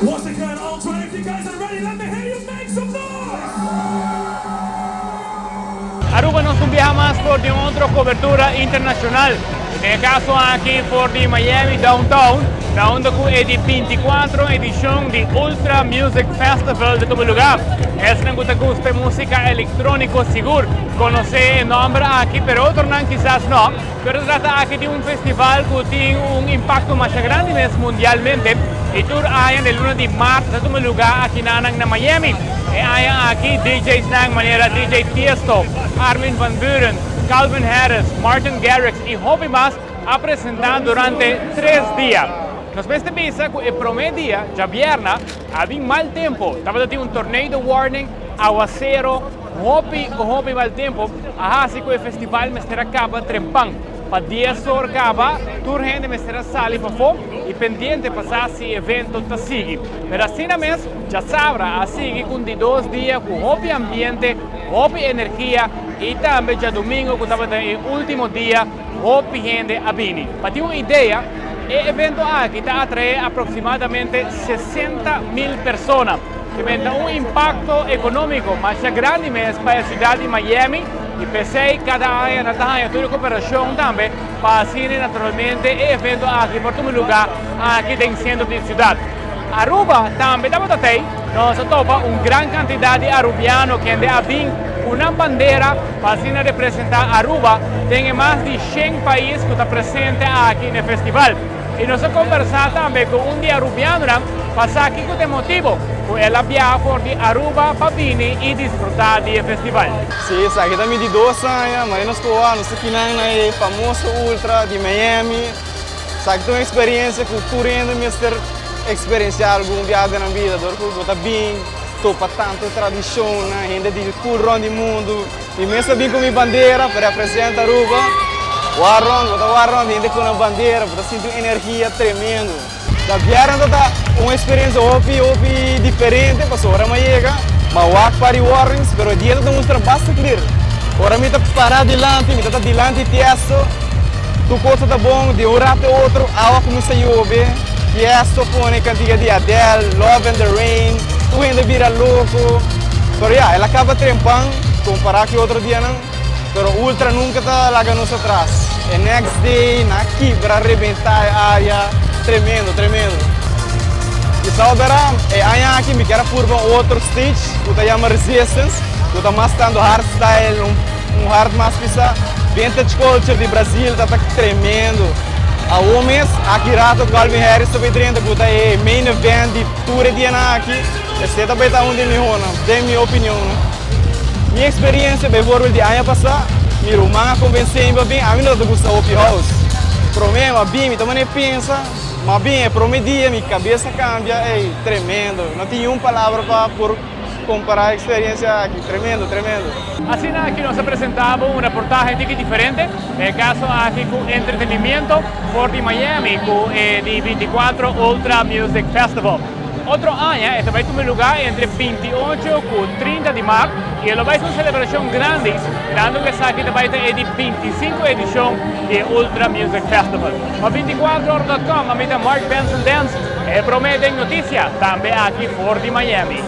Once again, Ultra, if you guys are ready, let me hear you make some noise! Aruba, nos un biaha mas for di otro cobertura internacional. Den e caso aki for di Miami Downtown, unda cu e di 24 edicion di Ultra Music Festival ta tuma luga. Esnan cu ta gusta musica electronico sigur conoce e nomber aki, pero otronan kisas no. Pero ta trata aki di un festival cu tin un impacto mas grandi mes mundialmente. Y tur aña den luna di maart ta tuma luga aki na Miami. E aña aki DJs nan manera DJ Tiesto, Armin van Buuren, Calvin Harris, Martin Garrix y hopi mas a presenta durante 3 dia. Nos mester bisa cu e prome dia, diabierna, tabatin mal tempo. Tabatin un tornado warning, awacero, hopi, hopi mal tempo. Asina cu e festival mester a caba trempan. Pa 10 or caba, tur hende mester a sali pafo y pendiente pa sa si e evento ta sigui. Pero asina mes, diasabra, a sigui cu di 2 dia cu hopi ambiente, hopi energia y tambe diadomingo cu tabata e ultimo dia, hopi hende a bini. Pa tin un idea, e evento aki ta atrae aproximadamente 60 mil persona, cu ta un impacto economico mas grandi mes pa e ciudad di Miami y p'esey cada aña nan ta tur cooperacion tambe pa asina naturalmente e evento aki por tuma luga aki den centro di ciudad. Aruba tambe tabata, nos a topa un gran cantidad di arubiano cu a bin cu un bandera pa asina representa Aruba den mas di 100 pais cu ta presente aki na e festival. Y nos a combersa tambe cu un di arubiano pa sa kico ta e motibo cu el a biaha for di Aruba pa bini y disfruta di e festival. Si, esaki ta mi di 2 aña, mas nos nos aki na e famoso Ultra di Miami. Esaki ta un experiencia cu tur hende mester experiencia algun biaha den bida, dor cu bo ta bin topa tanto tradicion, hende di tur rond di mundo. Y mes bin cu mi bandera pa representa Aruba. Waron, bo ta waron, hende cu un bandera, bo ta sinti un energia tremendo. Diabierna ta un experiencia hopi, hopi diferente, paso ora mi yega, m'a wak pa warnings, pero dia ta mustra basta clear. Ora mi ta para dilanti, mi ta dilanti Tiesto, tur cos ta bon, di un rato otro, awa cuminsa yobe, Tiesto pone cantica di Adele, Love in the Rain, tur hende bira loco. Pero ya, el a caba trempan, compara cu otro dianan, pero Ultra nunca ta laga nos atras. E next day, nan a kibra, rebenta e area, tremendo, tremendo. Y sabra, e aña aki mi kier purba otro stage, cu ta yama Resistance, cu ta mas tanto hardstyle, un hard mas pisa. Vintage Culture di Brasil, ta tremendo. Awo mes, aki rato Calvin Harris tambe drenta, cu ta e main event di tur dia aki. Esey tambe ta un di miho, den mi opinion. Mi experiencia, bijvoorbeeld di aña pasa, mi ruman a convence mi bin, ami no gusta hopi house. Prome, m'a bin, mi tambe pensa, m'a bin, e prome dia, mi cabes a cambia, ey, tremendo. No tin un palabra pa por compara e experiencia aki, tremendo, tremendo. Asina aki nos a presenta un reportahe diferente, den e caso aki cu entretenimento for di Miami, cu e di 24 Ultra Music Festival. Otro aña, e ta bay tuma luga entre 28 y 30 di maart y lo bay ser un celebracion grandi, mirando cu esaki ta bay ta e di 25 edicion di Ultra Music Festival. Pa 24ora.com, ami ta Mark Benson Dance, e prome den noticia, tambe aki for di Miami.